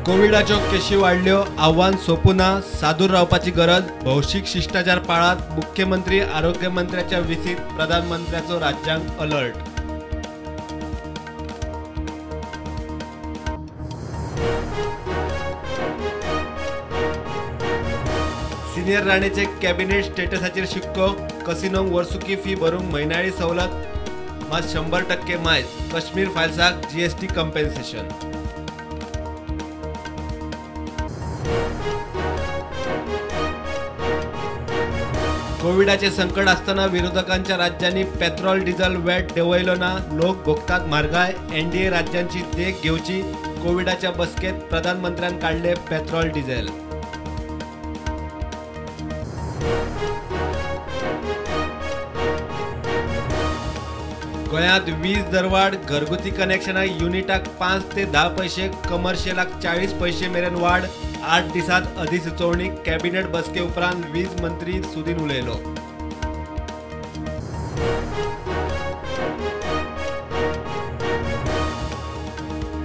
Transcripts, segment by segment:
कोविडाच्यो केशी वाडल्यो, आव्हान सोंपूना, सादूर रावपाची गरज, भौशीक शिश्टाचार पाळात, मुख्यमंत्री आरोग्य मंत्र्याच्या विसीत प्रधानमंत्र्याचो राज्यांक अलर्ट. सिनियर राणेचे कॅबिनेट स्टेटसाचेर शिक्को, कसिनोंक वर्सुकी फी भरूंक म्हयन्याळी सवलत, मात 100% मायज, कश्मीर फायल्साक जीएसटी कंपेन्सेशन. कोविडाचे संकट असताना विरोधकांच्या राज्यांनी पेट्रोल डिझेल वॅट देंवयलो ना, लोक भोगतात म्हारगाय, एनडीए राज्यांची देख घेवची, कोविडाच्या बसकेत प्रधानमंत्र्यान काडले पेट्रोल डिझेल. गोंयांत वीज दरवाड, घरगुती कनेक्शनाक युनिटाक 5 ते 10 पैशे, कमर्शियलाक 40 पैशे मेरेन वाड, 8 दिसांत अधिसुचोवणी, कॅबिनेट बसके उपरांत वीज मंत्री सुदीन उलयलो.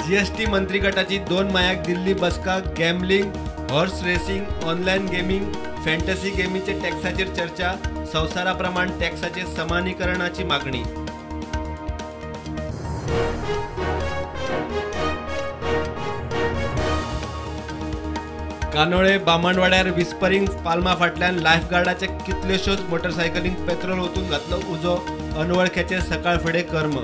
जीएसटी मंत्रीगटाची 2 मायाक दिल्ली बसका, gambling, horse racing, online gaming, fantasy गेमीचे टॅक्साचेर चर्चा, संवसारा प्रमाण टॅक्साचे समानीकरणाची मागणी. कानोळे बामणवाड्यार विस्परींग पाल्मा फाटल्यान लायफगार्डाच्या कितल्योश्योच मोटरसायकलींक पेट्रोल ओतून घातलो उजो, अनवळख्याचे सकाळ फुडें कर्म.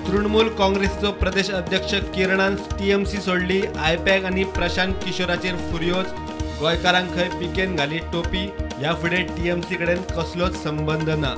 तृणमूल काँग्रेसीचो प्रदेश अध्यक्ष किरणान टीएमसी सोडली, आयपॅक आनी प्रशांत किशोराचेर फुर्योज, गोंयकारांक खंय पिकेन घाली टोपी, ह्या फुडें टीएमसी कडेन कसलोच संबंद ना.